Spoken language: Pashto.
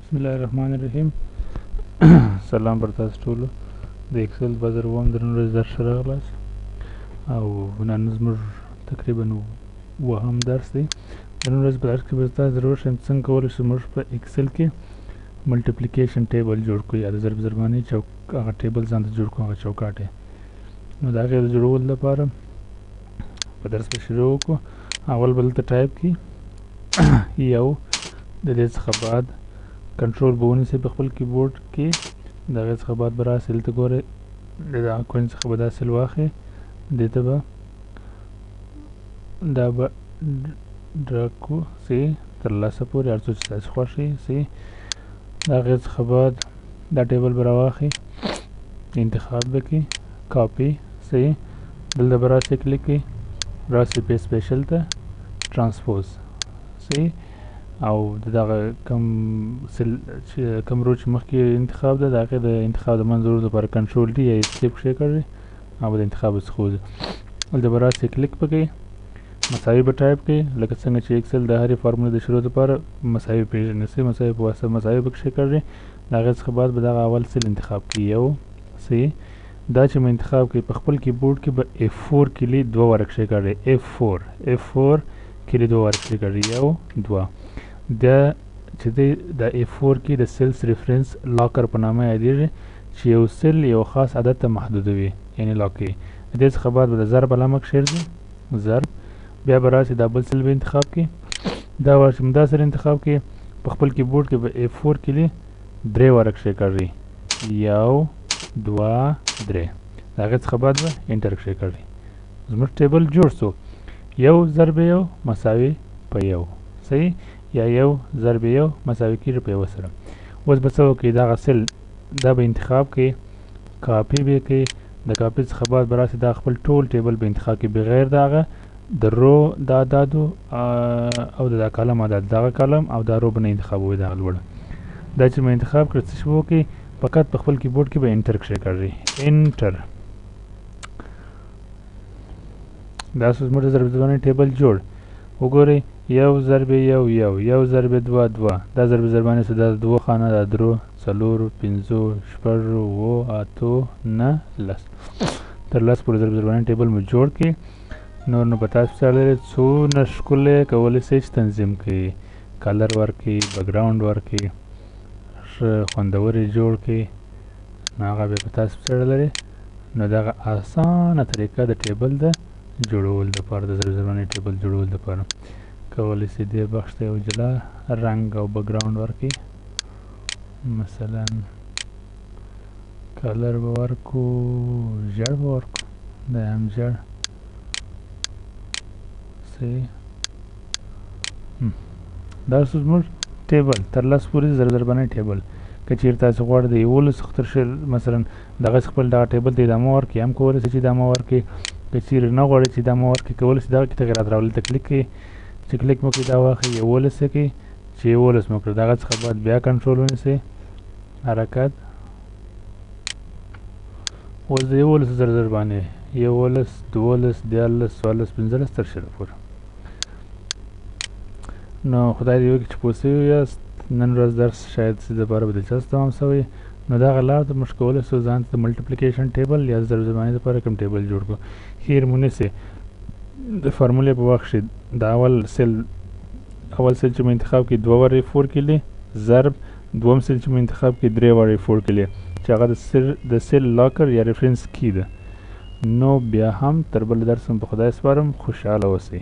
بسم الله الرحمن الرحیم. سلام پر تاسو ټولو. د ایکسل 2007 د نن ورځې درس راغلاست او نن زموږ تقریبا اوهم درس دی. د نن ورځې په درس کې به تاسو در وښیم څنګه کولی شو موږ په ایکسل کې multiplication table جوړ کړو یا د ضرب ضربانې چوک هغه table ځان ته جوړ کړو، هغه چوکاټ یې. نو د هغې د جوړولو لپاره په درس به شروع وکړو. اول به دلته ټایپ کړي یو، د دې څخه بعد کنټرول به ونیسئ په خپل کیبورډ کې، د هغې څخه بعد به راسئ دلته ګورئ د دغه کونج څخه به دا cell واخلئ، دې ته به دا به drag کړو سي تر لاسه پورې، هر څو چې ستاسې خوښ وي سي. د هغې څخه بعد دا table به راواخلئ، انتخاب به کړئ، کاپي سي، دلته به راسئ کلیک کړئ، راسئ paste special ته transpose سي، او د دغه کوم cell چې کوم row چې مخکې انتخاب ده د هغې د انتخاب د منځه وړلو لپاره control D یا escape کښېکاږئ او د انتخاب څخه وځي. دلته به راسئ کلیک په کړئ، مساوي به ټایپ کړئ، لکه څنګه چې ایکسل د هرې فارمولې د شروع لپاره مساوي پېژني، سي مساوي په واسطه مساوي به کښېکاږئ. د هغې څخه بعد به دغه اول cell انتخاب کړئ یو سي، دا چې مو انتخاب کړئ په خپل کیبورډ کې به F4 کلي دوه واره کښېکاږئ، F4 کلي دوه واره کښېکاږئ، یو دوه. دا چې دی د F4 کې د cells reference locker په نامه یادېږي چې یو cell یو خاص عدد ته محدودوي، یعنې lock کوي. د دې څخه بعد به د ضرب علامه کښېږدي، ضرب، بیا به راسي دا بل cell به انتخاب کړي، دا وار چې مو دا cell انتخاب کړي په خپل کیبورډ کې به F4 کلي درې واره کښېکاږي، یو دوه درې. د هغې څخه بعد به enter کښېکاږي. زموږ table جوړ سو، یو ضرب یو مساوي په یو، صحیح، یا یو ضرب یو مساوي کېږي په یوه سره. اوس به څه وکړئ، دغه cell دا به انتخاب کړئ، کاپي به یې کړئ، د کاپي څخه بعد به راسئ دا خپل ټول table به انتخاب کړئ بغیر د هغه د row د اعدادو او د دا column اعداد، دغه column او دا row به نه انتخابوئ، دغه لوړه. دا چې مو انتخاب کړ څه شي به وکړئ، فقط په خپل کیبورډ کې به enter کښېکاږئ، enter. دا زموږ د ضرب ضربانې table جوړ. وګورئ یو ضرب یو یو، یو ضرب دوه دوه، دا ضرب ضربانې څه، دا دوه خانه، دا درو، څلورو، پنځو، شپږو، اوو، اتو، نه، لس، تر لس پورې ضرب ضربانې table مو جوړ کړي. نور نو په تاسو پسې اړه لري څونه ښکلی کولی شئ چې تنظیم کړئ، color ورکړئ، background ورکړئ، ښه خوندور یې جوړ کړئ، نو هغه بیا په تاسو پسې اړه لري. نو دغه اسانه طریقه د table د جوړولو دپاره، د ضرب ضربانې table جوړولو دپاره کولی شئ دې بخش ته یو جلا رنګ او background ورکړئ. مثلا color به ورکو، ژړ به ورکو، دا هم ژړ صحیح. دا اوس زموږ table تر لس پورې ضرب ضربانې table. که چیرې تاسو غواړئ د 11 څخه تر 20 مثلا دغه خپل دغه table ته ادامه ورکړئ هم کولی شئ چې ادامه ورکړئ. که چیرې نه غواړئ چې ادامه ورکړئ کولی شئ دغه کې تغیرات راولئ، ته کلیک کړئ، چې کلیک مو کړئ دا واخلئ 11 یې کړئ، چې 11 مو کړ دغه څخه بعد بیا کنټرول ونیسئ، حرکت. اوس د 11 ضرب ضربانې 11، 12، 13، 14، 15 تر 20 پورې. نو خدای دې وکړي چې پوه سوي یاست. نن ورځ درس شاید څه دپاره به دلچسپ تمام سوی. نو دغه لار ته موږ کولی سو ځان ته د multiplication table یا ضرب ضربانې دپاره کوم table جوړ کړو. هېر مو نه سي د فارمولې په وخت کښې د اول cell، اول cell چې مو انتخاب کړي دوه وارې four کلي ضرب، دوم cell چې مو انتخاب کړي درې وارې four کلي، چې هغه د cell locker یا reference key ده. نو بیا هم تر بل درس مو په خدای سپارم، خوشحاله اوسئ.